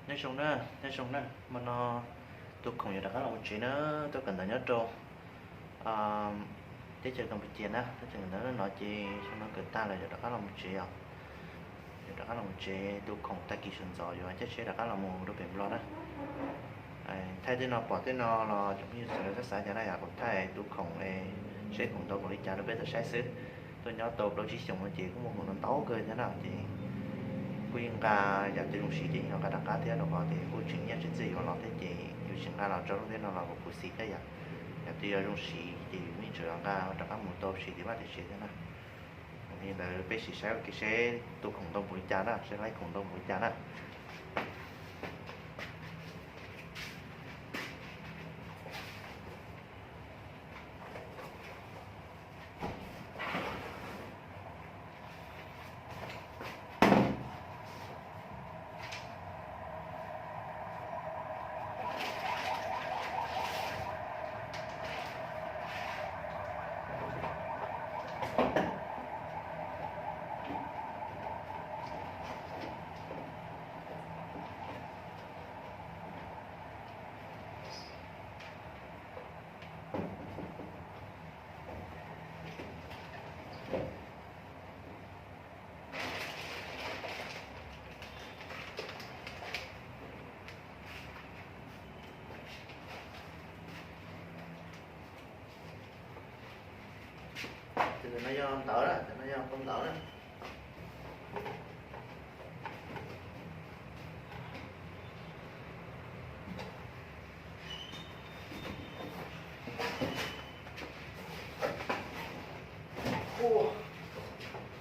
Nyob zoo na, nyob zoo na, hmo no tus khoom yuav rov qab los mus tsev na, tuaj kawm ntawv nyob rau teb chaws Campuchia na, teb chaws ntawd no ces xyoo no kawm tag lawm yuav rov qab los mus tsev os. Yuav rov qab los mus tsev, tus khoom tag kis sawv ntxov yuav caij tsheb rov qab los mus rau pem Nplog na. Thaij tej no pom tej no los tsoom phooj ywg sawv daws txhob xav cas na, yam kuv thaij tus khoom, seb khoom ntau npaum li cas rau peb tau saib xwb. Tuaj nyob tau plaub tsib xyoos no ces kuj muaj khoom ntau kawg thiab na, ces kuj yeej nqa, yam twg zoo siv ces yeej nqa rov qab thiab, rau qhov tias kuj tseem nyiaj tsis txawj yuav los thiab ces yus tsis nqa los tso lub teb no los kuv xis thiab yom. Yam twg yog zoo siv ces yus yeej tseem nqa rov qab mus tau siv tim vaj tim tsev thiab na. Li ntawd peb sim saib ua ke seb tus khoom ntau npaum li cas na, seb laib khoom ntau npaum li cas na. Tus no yog ntawv na, tus no yog qau ntawv na.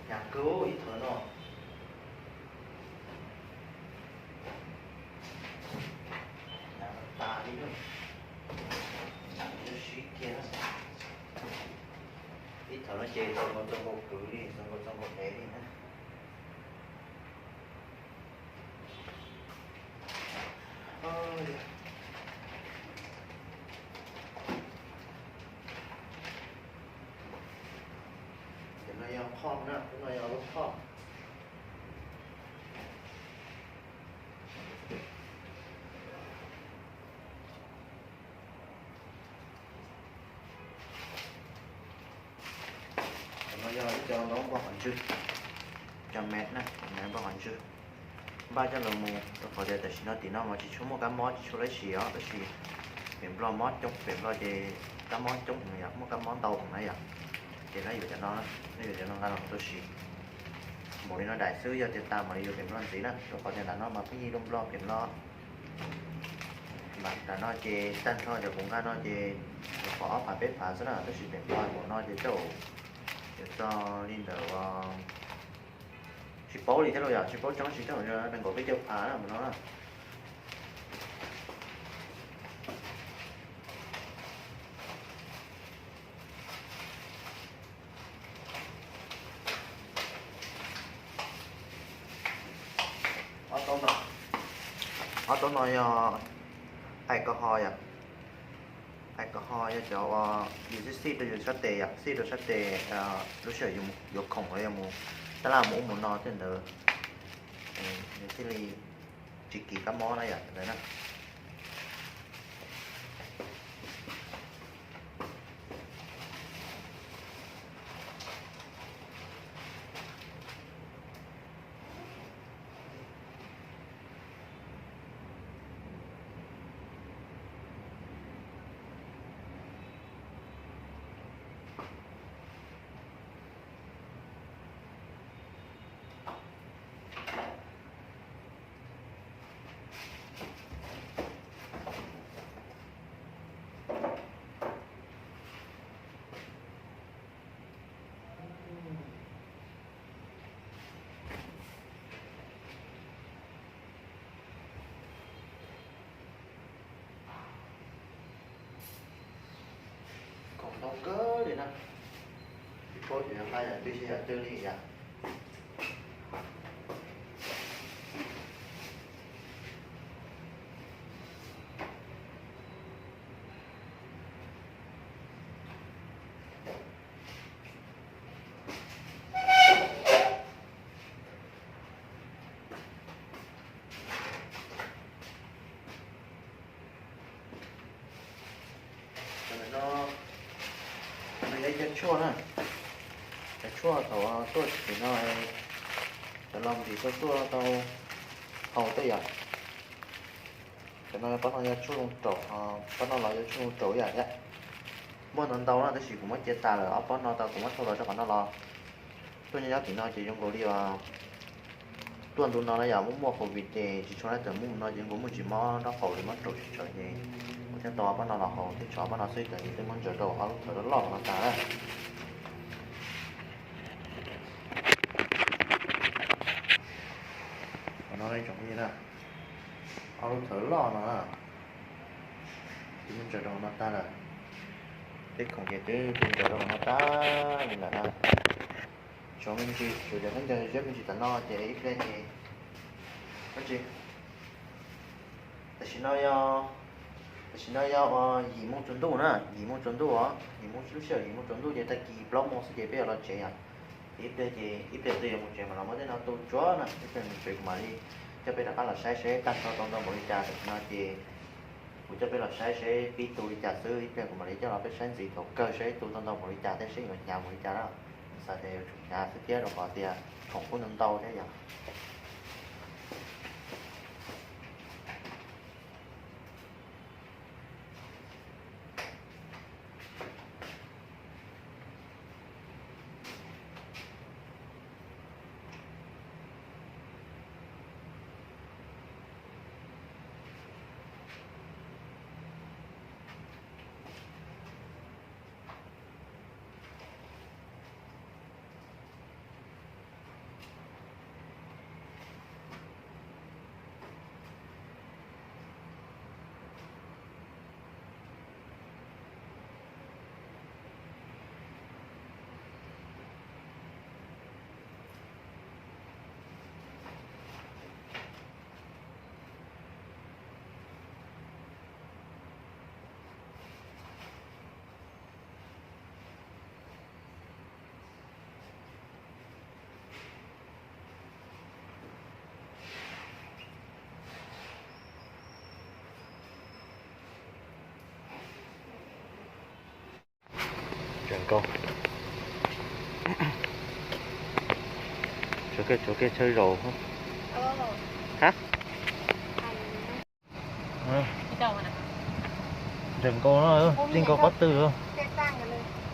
Hnyav kawg ib thawv no. Hnyav tas li na. Hnyav sib kiag na. Ib thawv no ces txaus nkaus txaus nkaus kwv li, txaus nkaus txaus nkaus dev li na. Cov no yog phom na, lub no yog lub phom. Cov no yog ib co ntaub npog qhov ntswg, cov met na, met npog qhov ntswg. Npaj coj los mus rau qhov tias tam sim no tim no mas tsis tshua muaj kab mob tsis tshua laib siv os, tab sis pem Nplog mob coob, pem Nplog ces kab mob coob heev yom, muaj kab mob ntau heev na yom. Ces lawv yuav cov no, lawv yuav cov no nqa los mus tuaj siv. Npaum li no daim xwb yog tias tas mam li yuav pem Nplog ntxiv na, rau qhov tias nram no mas pheej yig dua Nplog pem Nplog. Nram no ces tag nrho cov kuv nqa no ces nyuam qhuav ob phav peb phav xwb na, tab sis pem Nplog npaum no ces tej zaum yuav txog li ntawd tsis paub li thiab los yom, tsis paub tseeb tab sis tej zaum nees nkaum peb caug phav na npaum no na. Ob taub no yog alcohol yom. Alcohol yog cov uas yus xij xij rau yus sab tes yom, xij rau sab tes, lub sij hawm yus yuav khoom los yog mus tab laj mus ub mus no tej ntawd, nws thiaj li tsis kis kab mob na yom, ntawd na. Khoom ntau kawg li na, tsis paub yuav nqa yam twg xyaw yam twg li yom. Cov tshuaj na, cov tshuaj thaum tuaj tsis tim no, cov los ntim tuaj tuaj tau haus tej yom. Cov no pob no yog tshuaj zoo raum, pob no los yog tshuaj zoo raum yom thiab. Muaj ntau ntau no tab sis kuv muab cia tas lawm, ob pob no tau kuv muab thauj los rau qhov no los. Tuaj nyob nyob tim no ces zoo nkaus li tuaj ntu no na yom, muaj muaj covid ces tsis tshua tawm mus no ces zoo nkaus muaj ntsis mob nraub qaum li, mob raum tsis tshua ces kuv thiaj tau ob pob no los haus thiab, tshuav ob pob no xwb ces twb muab ntsaws rau ob lub thawv loj loj no tas. Qhov no tsoom phooj ywg na, ob lub thawv loj no, twb muab ntsaws rau no tag lawm. Tej khoom ces twb ntsaws rau no tag li lawm na. Tshuav me ntsis, tshuav cov khaub ncaws ziab me ntsis tom no ces ib pliag ces, tam sim no yog, tam sim no yog yim moo tsaus ntuj na, yim moo tsaus ntuj os, yim moo lub sij hawm yim moo tsaus ntuj ces tag kis plaub moo xwb ces peb yuav los tsev yom. Ces ib pliag ces ib pliag twb yuav mus tsev mas los muab tej no tu tsuav na, ib pliag mus tsev kuv mam li coj peb rov qab los saib seb tag nrho tau ntau npaum li cas tam sim no ces kuv coj peb los saib seb pib tu li cas xwb, ib pliag kuv mam li coj los peb saib ntxiv thaum kawg seb tu tau ntau npaum li cas thiab seb yuav hnyav npaum li cas na. Xav tias yuav tsum hnyav xwb thiab rau qhov tias khoom kuj ntau ntau thiab yom. Tshuav kiag, tshuav kiag chaw zaum. Ha? Ntsees nkaus no, txij nkaus qhov twg.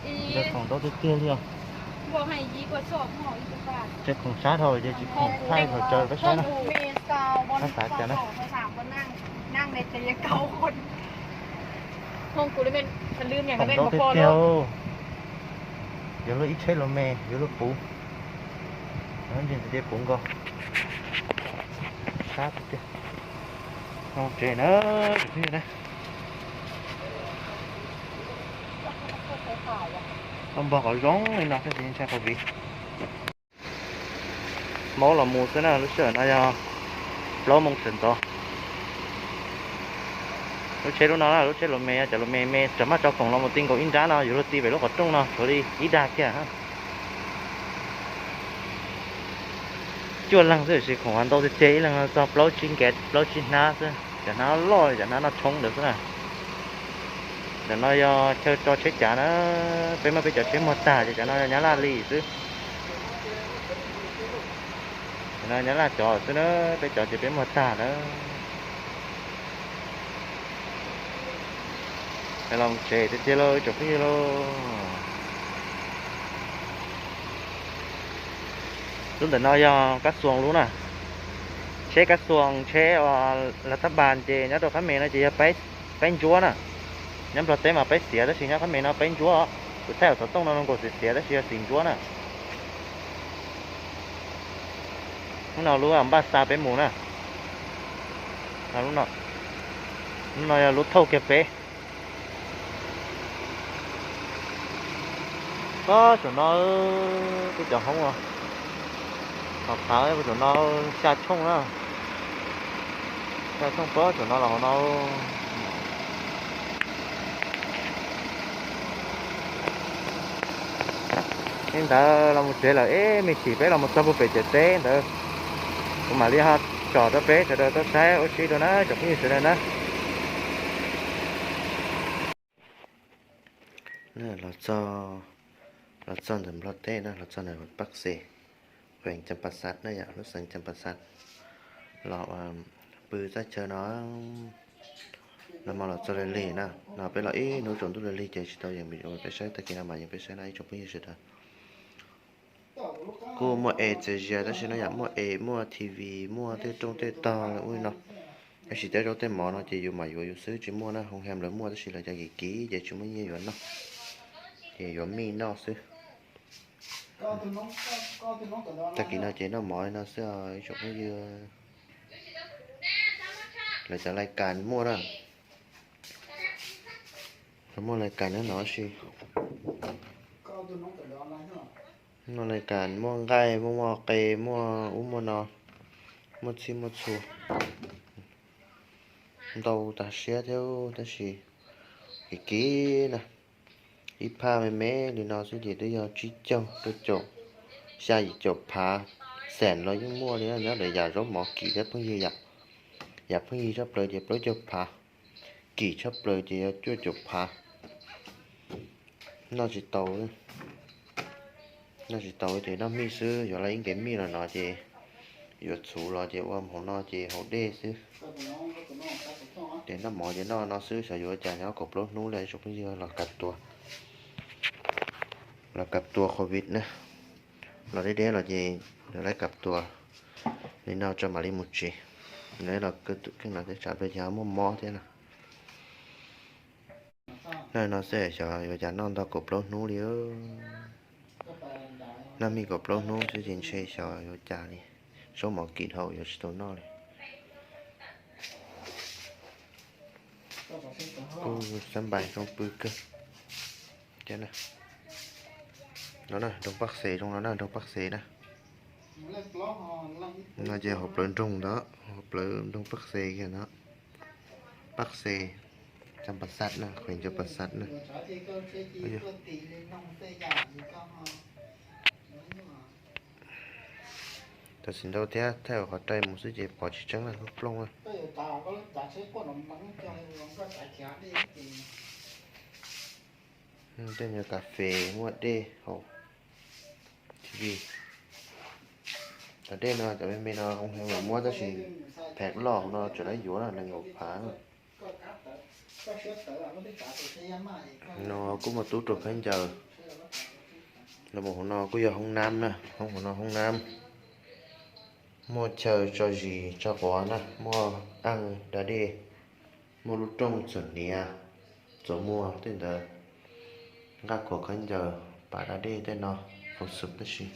Ntsees khoom ntau tiag tiag li os. Ntsees khoom sab dhau ces tsis khoom thaij thaum tsaws peb saib na. Sab xav cas na. Khoom ntau tiag tiag. Yuav luag ib tsheb los me yuav luag puv. Ntsis ntsis puv nkaus. Sab tiag tiag. Mus tsev na, tus phooj ywg na. Tau npog qhov zoo li no tab sis ntshai qhov viv. Maub los mus xwb na, lub sij hawm no yog plaub moos sawv ntxov. Lub tsheb lub no, lub tsheb los me, cov los me me tseem maj tso khoom los mus ti nkaus ib nrab no, yuav luag ti pem lub qhov rooj no tshuav li ib dag kiag. Cuaj leeg xwb tiam sis khoom ntau tiag tiag, ib leeg txog plaub tsib nkev plaub tsib hnab xwb, cov hnab loj, cov hnab noj tshoob ntawd xwb na. Ntawm no yog chaw tso tsheb cav na, peb muab peb cov tsheb muag tag ces cov no yog Nyab Laj li xwb. Cov no Nyab Laj cov xwb na, peb cov ces peb muag tag na. Los tsev tiag tiag lauj tsoom phooj ywg lauj. Lub ntawm no yog kab xuas lub na. Tsheb kab xuas, tsheb uas lav thab npas ces nyob rau qab me no ces yog paib ntsuab na. Nyob Nplog teb mas paib xiav tab sis nyob qab me no paib ntsuab. Kuv thaij os, xov tooj no zoo nkaus xiav xiav tab sis yog xim ntsuab na. Lub no lub npaj xa peb mus na. Lub no yog lub thauj kiag peb. Pob saum no, peb cov hoob, hauv qhav pob saum no, xya tshooj na. Xya tshooj pob saum no los hauv no. Li ntawd los mus tsev lawm es me sim peb los mus txog puag pem ciam teb ntawd, kuv mam li ho tsom rau peb sawv daws tau saib ua si dua na tsoom phooj ywg sawv daws na. Los txog Los txog ntawm Nplog teb na, los txog ntawm Paj Xes, khuees Cas Pas Xas na yom, lub xeev Cas Pas Xas. Los pw txaj chaw no, no mas los txog lig lig na, no peb los ib hnub tsaus ntuj lig lig ces tsis tau yeem peb saib, tag kis no mas yeem peb saib no ib tsoom phooj ywg sawv daws. Kuj muaj es txias zias tab sis no yom, muaj es muaj T V, muaj tej rooj tej tog ub no. Tab sis tej zaub tej mov no ces yus mam yuav yus xwb, tsis muaj na, hoo hem lawv muaj tab sis lawv cov kim kim ces tsis muaj nyiaj yuav noj, ces yuav mij noj xwb. Tag kis no ces noj mov li no xwb os ib tsoom phooj ywg. Lawv cov lais kas muaj na, muaj lais kas na no si. Muaj lais kas, muaj nqaij, muaj muaj qe, muaj ub muaj no, muaj txhij muaj txhua, ntau tas siab thiab tab sis kim kim na. Ib phaj me me li no xwb ces twb yog tsib caug rau caum, xya yim caum phav. Xeem los yeej muaj li, nyob ntawm yam zaub mov kim thiab phooj ywg yom. Yam phooj ywg tshaj plaws ces plaub caug phav, kim tshaj plaws ces yog cuaj caum phav. Noj tsis tau, noj tsis tau ces noj mij xwb, yuav los ib nkev mij los no ces yuav txhuv los ces ua hauv no ces haus dej xwb. Ces noj mov ces noj no xwb, xyov yuav ua cas nyob kaum plaub hnub li tsoom phooj ywg, los kav tua, los kav tua covid na. Los deb deb los ces lawv lawv kav tua li no tso mam li mus tsev. Lawv los keej no tej tsam pliag ces muaj mob thiab no. Noj no xwb xyov yuav cas noj ntau kaum plaub hnub li. Noj mij kaum plaub hnub xwb ces ntshe xyov yuav cas li. Zaub mov kim dhau yuav tsis tau noj li. Kuj xab npais zoo pw kawg thiab na. No na, nroog Paj Xes zoo no na, nroog Paj Xes na. No ces hauv plawv nroog ntawd, hauv plawv nroog Paj Xes kiag ntawd. Paj Xes, Cas Pas Xas na, khuees Cas Pas Xas na. Tam sim ntau thiab thaij qhov rai mus xwb ces pom tsis tseeb na, lub plooj na. Tej nyuag kas fes muaj dej haus. Cov dej no cov me me no zoo heev los muab tab sis phev loj no tseem lawv yuav na nees nkaum phav. No kuj muaj tub rau khaub ncaws. Los mus hauv no kuj yog hoob nab na, hauv no hoob nab. Muaj chaw tso zis tso quav na, muaj aj da dej, muaj lub rooj txhuam hniav, txhuam muag tej ntawd, nqaj khuam khaub ncaws, pas da dej tej no, hauv xwm tab sis.